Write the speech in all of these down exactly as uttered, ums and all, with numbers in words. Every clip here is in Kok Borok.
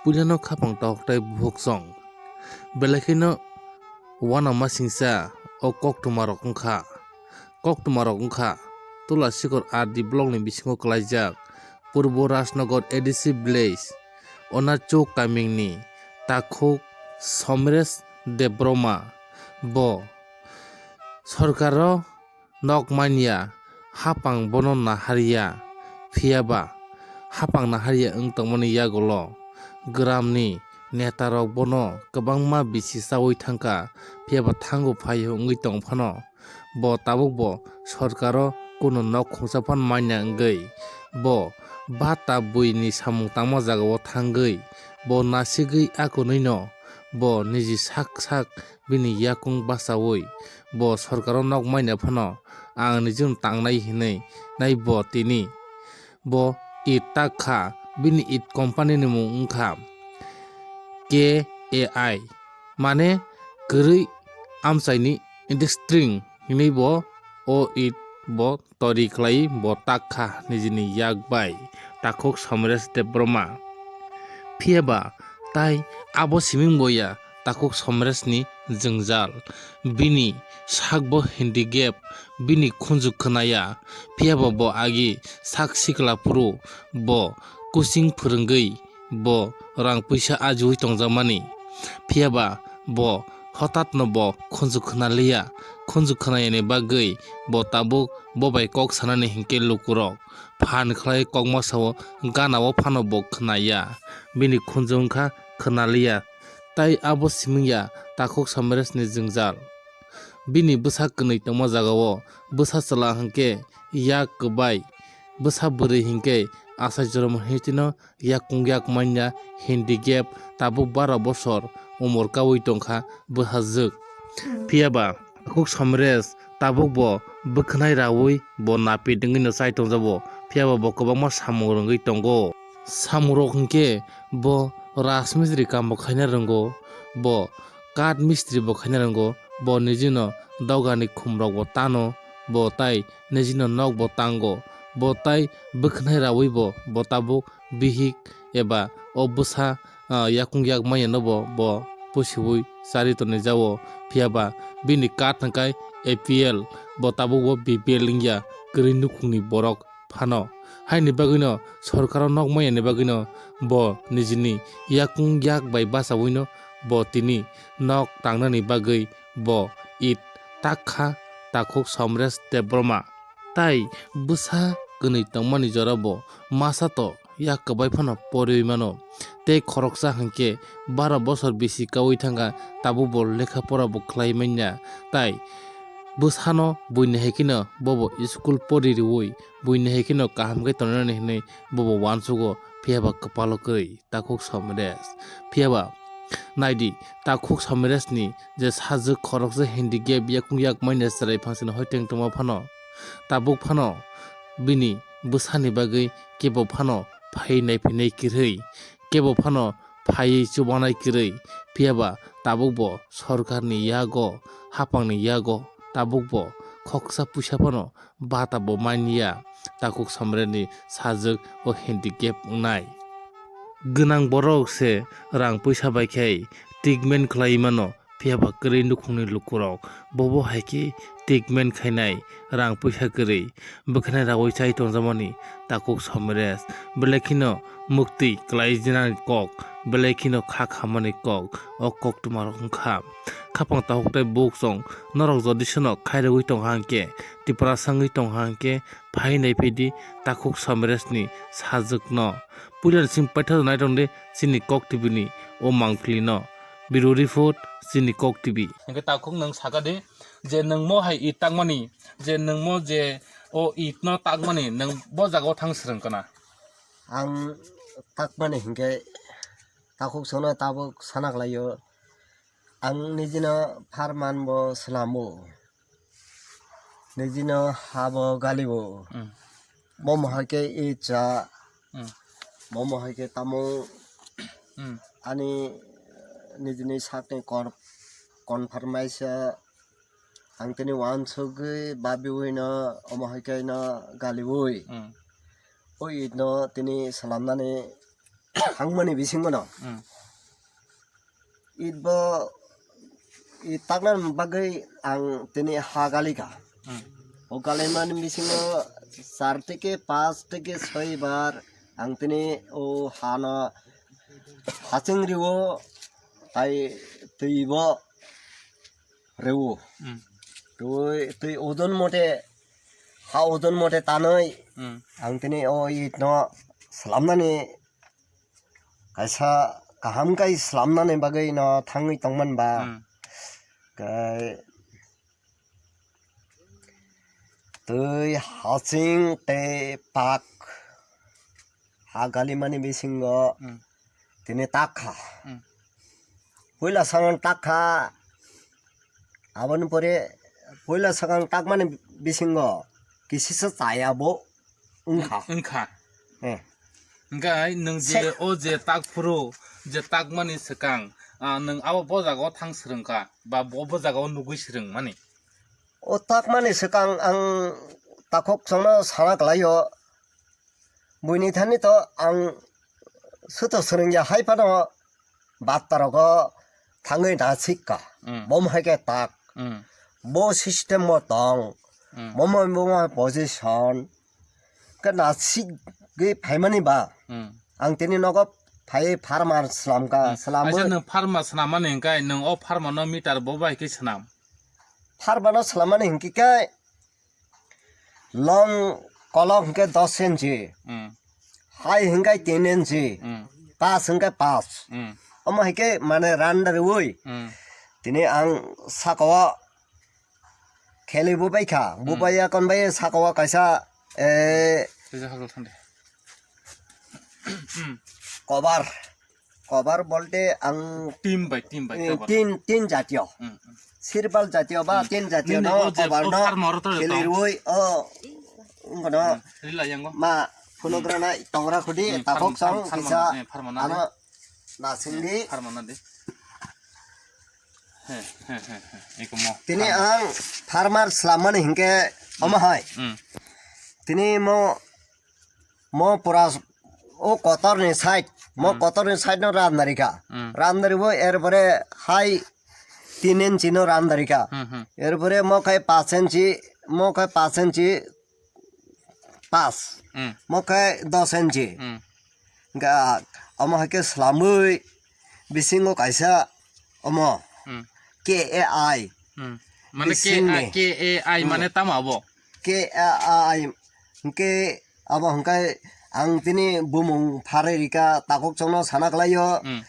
puilano khapang tahok tei buhuk chong. Belai kheno uanama singcha o koktwmarok wngkha. Koktwmarok wngkha Tulasikhor R D block ni bisingo kwlaijak Purbo Rajnagar A D C village Onachuk kamingni takhuk Somresh Debbarma. Bo sorkaro nok manya, hapang bono naharya, phiyaba hapang naharya wng tongmani yagulo gramni netarok bono kwbangma bisi chaui thangkha, phiyaba thango phaio wngwi tong phano bo tabukbo sorkaro kunu nok khungsa phano manya wngwi bo bata buini samung tangma jagao thangwi bo nasigwi akunwino bo niji sak sak bini yakung bachaui bo sorkaro nok manya phano ang nijino tangnai hinwi nai bo tini. Bo it tak kha, bini it company ni mung wngkha K A I, mane kwrwi amchaini industry hinwi bo o it bo tori khlai bo tak kha nijini yak bai takhuk Somresh Debbarma. Phiyaba tai abo siming boya takhuk Somresh ni jwngjal, bini sak bo handicap, bini khunju khwnaya, phiyaba bo agi sak sikla phuru bo coaching phwrwngwi bo rang puisa ajiui tongjakmani. Phiyaba bo hotatno bo khunju khwnaliya, khunju khwnayani bagwi bo tabuk bo bai kok sanani hinkhe lukurok phan khlai kokma sao, ganao phano bo khwnaya, bini khunju wngkha khwnaliya. Tai abo simingya takhuk Somresh ni jwngjal. Bini bwsa kwnwi tongma jagao bwsa chwla hinkhe yak kwbai, bwsa bwrwi hinkhe asai jorom hitino yakung yak manya handicap tabuk baro bosor umor kaui tongkha bwsajwk. Phiyaba takhuk Somresh tabuk bo bwkhwnai raui bo napit wngwino chai tongjago, phiyaba bo kwbangma samung rwngwi tongo. Samungrok hinkhe bo rajmistri kambo khaina rwngo, bo kath mistri bo khaina rwngo, bo nijino dogani khumrok bo tano, bo tai nijino nok bo tango, bo tai bwkhwnai raui bo, bo tabuk bihik eba o bwsa, ah, yakung yak manya no bo, bo pusiui chari tonwi jao, phiyaba bini kath hwnkhe A P L, bo tabuk bo B P L wngya, kwrwi nukhungni borok phano. Haini bagwino sorkaro nok manyani bagwino bo nijini yakung yak bai bachawino bo tini nok tangnani bagwi bo it tak kha takhuk Somresh Debbarma. Tai bwsa kwnwi tongmani jora bo masa to yak kwbai phano poriui mano. Tei khoroksa hinkhe baro bosor bisi kaui thangkha, tabuk bo lekha pora bo khlai manya. Tai bwsano buini hai kheno bobo school pori riui, buini hai kheno kaham khe tongnani hinwi bobo uansugo, phiyaba kwpalo kwrwi takhuk Somresh. Phiyaba naidi, takhuk Somresh ni je sajwk khoroksa handicap yakung yak manya chwrai phangsini hoiteng tongma phano, tabuk phano bini bwsani bagwi kebo phano phai naiphinai kwrwi, kebo phano phaiwi chubanai kwrwi, phiyaba tabukbo sorkarni yago, hapangni yago tabukbo khoksa puisa phano bata bo manya, takhuk Somreshni sajwk o handicap wngnai. Gwnang borok se rang puisa bai khai treatment khlai mano, phiyaba kwrwi nukhungni lukurok bobo hai khe treatment khainai, rang puisa kwrwi bwkhanai raui chai tongjakmani takhuk Somresh. Belai kheno muktwi kwlai jinani kok, belai kheno kha khamani kok, o koktwmarok wngkha. Khapang takhuk tei buk chwng norok jodi seno khairogwi tongkha hwnkhe, Tiprasa wngwi tongkha hwnkhe, phai naiphidi takhuk Somreshni sajwkno. Puilani simi paithago naitongdi chini Kok T V ni o mangpili no. Bureau Report, chini Kok T V. Hwnkhe takhuk nwng sakadi je nwng mo hai it takmani, je nwng mo je o it no takmani nwng bo jagao thang swrwng kana? Ang takmani hinkhe takhuk sono tabuk sana khlaio. Ang nijino pharman bo swlamo, nijino ha bo galio. Mm. Momo hai khe i cha, Mm. momo hai khe tamo Mm. ani nijini sakni kor-, confirm maisa ang tini uansugwi babiui no omo hai khe no galiui. Mm. O it no tini swlamnani thangmani bisingo no. Hmm. It bo, it takna bagwi ang tini ha galikha. Hmm. O galimani bisingo char theke panch theke soi bar ang tini o hano haching riwo, tai twi bo riwo. Hmm. Twi, twi ojon mote, ha ojon mote tanwi Hmm. ang tini o it no slamnani kaisa kaham kai slamnani bagwi no thangwi tongman ba. Hmm. Kai twi haching tei pak ha galimani bisingo Hmm. tini tak kha. Hmm. Puila sangan tak kha, aboni pore puila sangan takmani bisingo kisisa chaya bo wngkha. Wngkha. Eh. Hingkhe nwng je Se- o je tak phuru, je takmani swkang, ah, nwng abo bo jagao thang swrwngkha, ba bo, bo jagao nugwi swrwngmani? O takmani swkang ang takhuk chwngno sana kwlaio. Buini thani to ang suto swrwngya hai phano batta rogo thangwi na sikka. Mm. Bom hai khe tak. Mm. Bo system mo tong. Mm. Bomo bomo position. Khe na sikgwi phaimani ba. Mm. Ang tini nogo phai pharma slamka, Mm. slamwi. Aisa nwng pharma swnamani hingkhe nwng o pharma no meter bo bai khe swnam? Pharma no swnamani hingkhe khe long kolok hingkhe dos inchi, Mm. hai hingkhe tin inchi, Mm. pas hingkhe pas. Mm. Omo hingkhe mane ran dari oi. Mm. Tini ang saka o kheli bubai kha, Mm. bubai ya kon bai saka o kaisa, eh, Kaisa hakal thang de. Kobar. Kobar bolte ang Team bai, team bai, eh, kobar. tin, tin jatiyo. Hmm, hmm. Sirbal jatiyo ba Hmm. tin jatiyo Nini no o je, kobar o no farmer to kheli tong. Rui, o, ngono Hmm, rila yango. Ma, Hmm. phunograna tongra khudi, Hmm, takhok farm-, song, farm-, kisa, eh, farm-, ano, nasingdi. Farm-, na de. He, he, he, he. Eko mo. Tini Farm. Ang farmer slamani hingke omo hai. Hmm. Tini mo Mo pura o kotor ni side, mo Hmm. kotor ni side no ran dari kha. Hmm. Ran dari bo, er pore hai tin inchi no ran dari kha. Hmm, hmm. Er pore mo khai panch inchi, mo khai panch inchi pas. Hmm. Mo khai dos inchi. Hmm. Ga omo hai khe slamwi bisingo kaisa omo Hmm. K A I. Hmm. Mane K A I, Bisingni. K A I Hmm. mane tamo abo? K A I, hingke abo hingke ang tini bumung pharai rika, takhuk chongno sana kalaio. Hmm.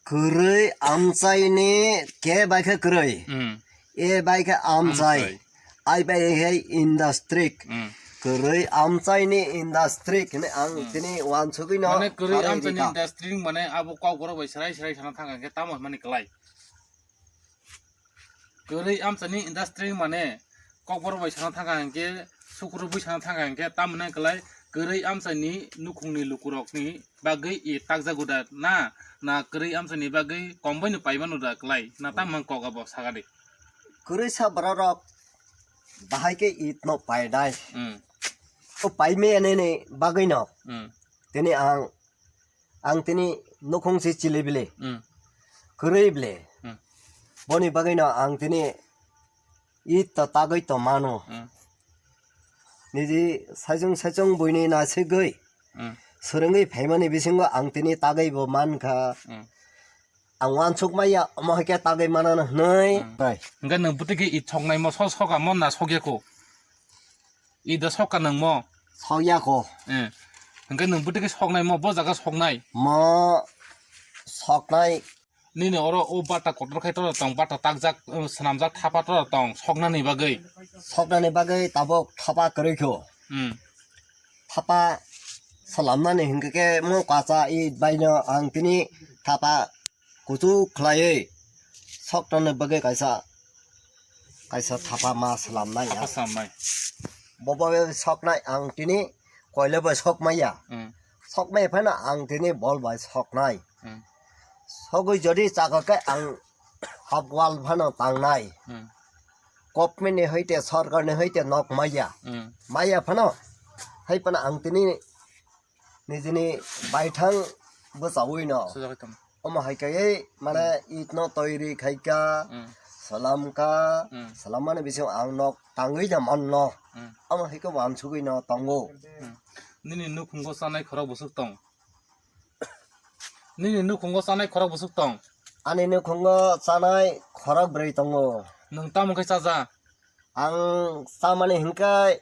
Kwrwi amchaini K bai khe kwrwi. Hmm. A bai khe amchai. Amchai. I bai khe industry. Hmm. Kwrwi amchaini industry hwnwi ang Hmm. tini uansugwino Mane kwrwi pharai amchaini rika. Industry mane abo kokborok bai serai serai sana thang khe tamo hwnmani kwlai. Kwrwi amchaini industry mane kokborok bai sana thang kha hinkhe, sukurubui sana thang kha hinkhe, tamoni kwlai kwrwi amchaini nukhungni lukurokni bagwi i takjago da na, na kwrwi amchaini bagwi kombaino paimano da kwlai na, tamo kok abo sagadi. Kwrwi sa bororok bahai khe itno painai. Hmm. O paimaya nini bagwino Hmm. tini ang Ang tini nukhung si chili bili, Hmm. kwrwi bili. Hmm. Boni bagwino ang tini it to tagwi to mano. Hmm. Niji saichung saichung buini nasigwi Hmm. swrwngwi phaimani bisingo ang tini tagwi bo mankha. Hmm. Ang uansuk maya omo hai khe tagwi manano hwnwi. Hmm. Bai. Hwnkhe nwng bwtwi khe it soknai mo so soka mo na sokya kho? Ida sokka nwng mo? Sokya kho. Eh. Hwnkhe nwng bwtwi khe soknai mo, bo jaga soknai? Mo soknai. Nini oro o bata kotor khai tora tong, bata takjak, eh, swnamjak thapa tora tong, soknani bagwi? Soknani bagwi tabuk thapa kwrwi kho. Hmm. Thapa swnamnani hwnkhe khe mo kacha i baino ang tini thapa kuchuk khlaiwi soknani bagwi kaisa, kaisa thapa ma slamnai ya. Thapa slamnai. Bo bai soknai ang tini koile bai sokmaya. Hmm. Sokmaya phano ang tini bol bai soknai. Hmm. Sogwi jodi chakha khe ang half wall phano tangnai. Hmm. Government ni hoite, sorkar ni hoite nok maya. Hmm. Maya phano, hai phano ang tini nijini baithang bwchawi no. Sujagwi tong. Omo hai khe mane Hmm. It no toiri khai kha, Hmm. Salam kha, Hmm. Salam mani bising ang nok tangwi da man no. Hmm. Omo hai khe wansugwi no tongo. Hmm. Nini nukhungo chanai khorok bwswk tong? Nini nukhungo chanai khorok bwswk tong? Ani nukhungo chanai khorok bwrwi tongo. Nwng tamo khe chaja? Ang chamani hinkhe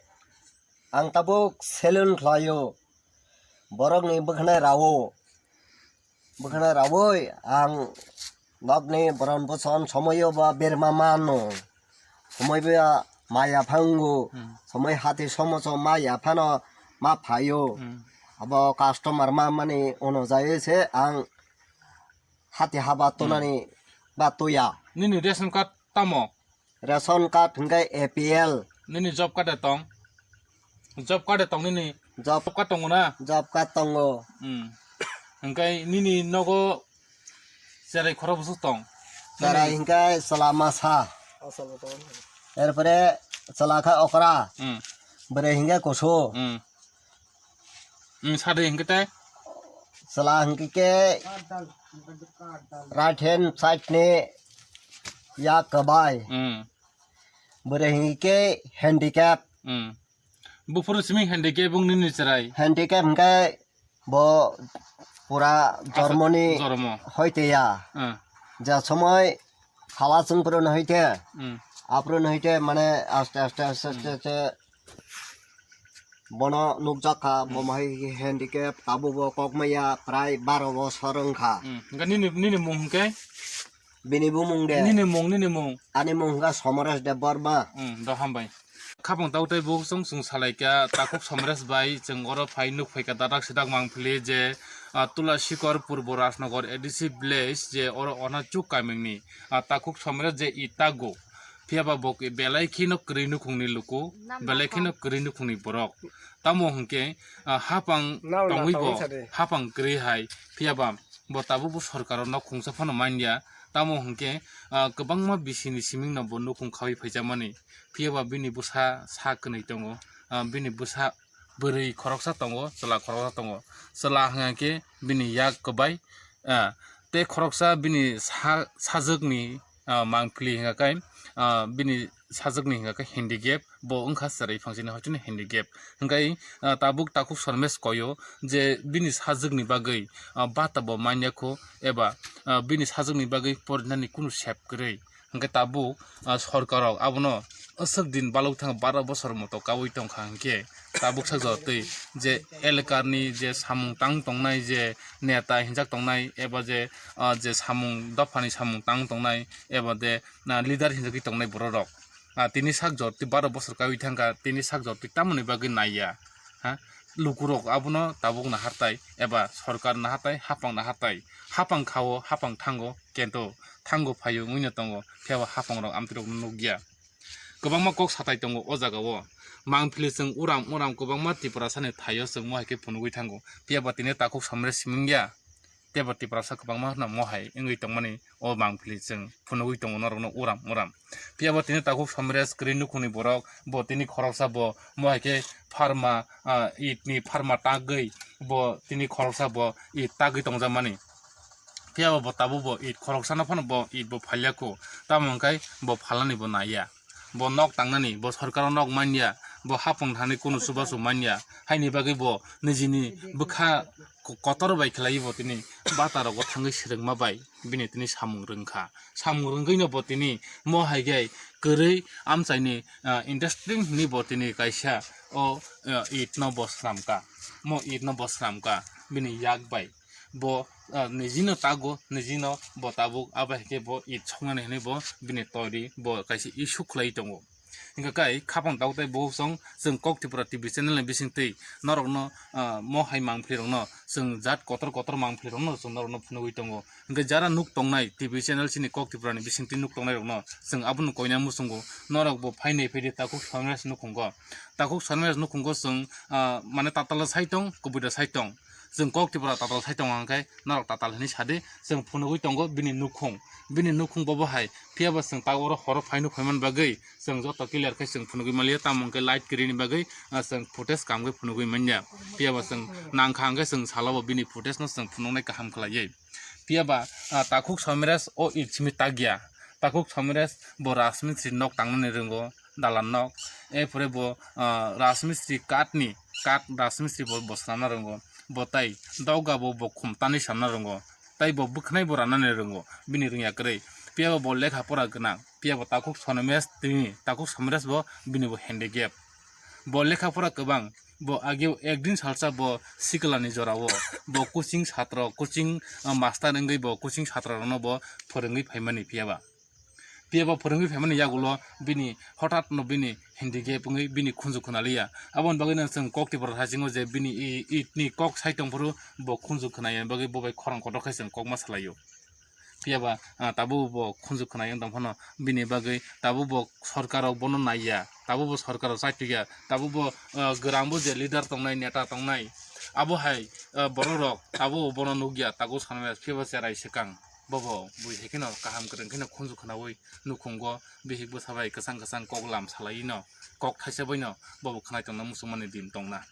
ang tabuk selon khlaio. Borokni bwkhanai rao. Bwkhanai raoi ang nokni boron boson somoio ba berma mano. Somoi ba maya phango. Hmm. Somoi hati somoso maya phano ma phaio. Hmm. Abo customer ma mani ono jai se ang hati haba Hmm. tonani ba toya. Nini ration card tamo? Ration card hingke A P L. Nini job card de tong? Job card de tong nini? Job Job card tongo na? Job card tongo. Hmm. Hingke nini nogo cherai khorok bwswk tong? Cherai Nini hingke chwla masa. Erpore chwla kha okra. Hmm. Bwrwi hingke kusu. Hmm. Hmm, sadi hingke tai? Chwla hingke ke right hand side ni yak kwbai. Hmm. Bwrwi hingke handicap. Hmm. Buphuru simi handicap wng nini chwrai? Handicap hingke bo pura Asa, jormoni jormo. Hoite ya. Hmm. Ja somoi hala chwng puro no hoite. Hmm. Apro no hoite mane aste aste aste aste Hmm. aste bono nukjak kha, Hmm. bo mahai handicap, tabuk bo kok maya prai baro bosor wng kha. Hmm. Hingke nini, nini mung hingke? Bini bumung de. Nini mung, nini mung. Ani mung hingka Somores Debbarma. Hmm, do hambai. Khapang tau tei bo chwng chwng salai kha, takhuk Somores bai chwng oro phai nuk phai kha dadak sidak mangpili je, ah, Tulasikor Purbo Rajnagar A D C village je oro Onachuk kamingni, ah, takhuk Somores je itago. Phiya ba bo belai kheno kwrwi nukhungni luku, Nam belai nakhang. Kheno kwrwi nukhungni borok. Tamo hwnkhe, ah, hapang Nao tongwi nakhang bo wngsa de. Hapang kwrwi hai, phiya ba bo tabukbo sorkaro nok khungsa phano manya. Tamo hwnkhe, ah, kwbangma bisini simingno bo nukhung khawi phaijakmani. Phiya ba bini bwsa sa kwnwi tongo, ah, bini bwsa bwrwi khoroksa tongo, chwla khoroksa tongo. Chwla hwnkhe bini yak kwbai, ah, tei khoroksa bini sa-, sajwkni ah, mangpili hingka khe, ah, bini sajwkni hingka khe handicap, bo wngkha chwrai phangsini hoitoni handicap. Hingkai, ah, tabuk takhuk Somores koyo je bini sajwkni bagwi, ah, bata bo manya kho eba, ah, bini sajwkni bagwi porinani kunu sep kwrwi. Hingke tabuk, ah, sorkarrok abono aswk din balok thang baro bosor moto kaui tongkha hingke tabuk sak jotwi je elekarni je samung tang tongnai je neta hinjak tongnai eba je, ah, je samung dophani samung tang tongnai eba de na leader hinjagwi tongnai bororok. Ah, tini sak jotwi baro bosor kaui thangkha, tini sak jotwi tamoni bagwi naiya. Ha? Lukurok abono tabuk nahartai eba sorkar nahartai, hapang nahartai. Hapang khao, hapang thango, kento thango phaio wngwino tongo, phiyaba hapangrok amtwirokno nukya. Kwbangma kok satai tongo o jagao. Mangpili chwng uram uram kwbangma Tiprasani thaio chwng mo hai khe phunugwi thango. Phiyaba tini takhuk Somores simingya. Teibo Tiprasa kwbangma no mohai wngwi tongmani o mangpili chwng phunugwi tongo norokno uram uram. Phiya bo tini takhuk Somores kwrwi nukhungni borok, bo tini khoroksa bo mohai khe pharma, ah, it ni pharma tagwi bo tini khoroksa bo it tagwi tongjakmani. Phiya bo, bo tabuk bo it khoroksano phano bo it bo phalya kho, tamo hwnkhai bo phalnani bo naiya. Bo nok tangnani, bo sorkaro nok manya, bo hapung thani kunu chubachu manya, haini bagwi bo nijini bwkha ko-, kotor bai khlaiwi bo tini bata rogo thangwi swrwngma bai bini tini samung rwngkha. Samung rwngwino bo tini mo hai khe kwrwi amchaini, ah, industry hinwi bo tini kaisa o, ah, it no bo swnamkha, mo it no bo swnamkha bini yak bai. Bo, ah, nijino tago, nijino bo tabuk, abo hai khe bo it soknani hinwi bo bini toiri bo kaisa issue khlai tongo. Hingkha kai khapang tabuk tei bo chwng, chwng Kok Tripura T V channel ni bisingtwi norokno, ah, mo hai mangpili rokno chwng jat kotor kotor mangpili rokno chwng norokno phunugwi tongo. Hingkhe jara nuk tongnai T V channel chini Kok Tripura ni bisingtwi nuk tongnai rokno chwng abono koina muchungo, norok bo phainai phaidi takhuk Somores nukhungo. Takhuk Somores nukhungo chwng, ah, mane tatalo sai tong, kubui da sai tong. Chwng kok Tripura tatal sai tongo hwnkhe norok tatal hinwi sadi, chwng phunugwi tongo bini nukhung, bini nukhung bobo hai. Phiyaba chwng ta oro horo phaino phaiman bagwi chwng joto clear khe chwng phunugwi manliya, tamo hwnkhe light kwrwini bagwi, ah, chwng footage kamgwi phunugwi manya. Phiyaba chwng nangkha hwnkhe chwng salabo bini footage no chwng phunuknai kaham khlaiwi. Phiyaba, ah, takhuk Somiresh o it simi takya. Takhuk Somiresh bo Rajmistri nok tangnani rwngo, dalan nok. Erpore bo, ah, Rajmistri kath ni, kath Rajmistri bo, bo swnamna rwngo. Bo tai doga bo, bo khum tanwi samna rwngo. Tai bo bwkhnai bo ranani rwngo, bini rwngya kwrwi. Phiyaba bo lekha pora gwnang, phiyaba takhuk Somiresh tini, takhuk Somiresh bo bini bo handicap. Bo lekha pora kwbang, bo ageo ekdin salsa bo siklani jorao, bo coaching satro, coaching, ah, master wngwi bo coaching satro rokno bo phwrwngwi phaimani phiyaba. Phiyaba phwrwngwi phaimani yagulo bini hothat no bini handicap wngwi bini khunju khwnaliya. Aboni bagwi no chwng kok Tripura thasingo je bini i-, it ni kok sai tongphuru bo khunju khwnayani bagwi bo bai khorang kotor khe chwng kok ma salaio. Phiyaba, ah, tabuk bo khunju khwnai wng tong phano bini bagwi tabuk bo sorkar rok bono naiya, tabuk bo sorkar rok chaitukya, tabuk bo, ah, gwrang bo je leader tongnai, neta tongnai, abo hai, ah, borok rok tabuk bono nukya, takhuk Somiresh phiyaba cherai swkang bobo bui hai kheno kaham kwrwng kheno khunju khwnaui nukhungo bihik bwsa bai kwchang kwchang kok lam salai no kok thaisa bai no bobo khwnai tongna muchungmani din tongna.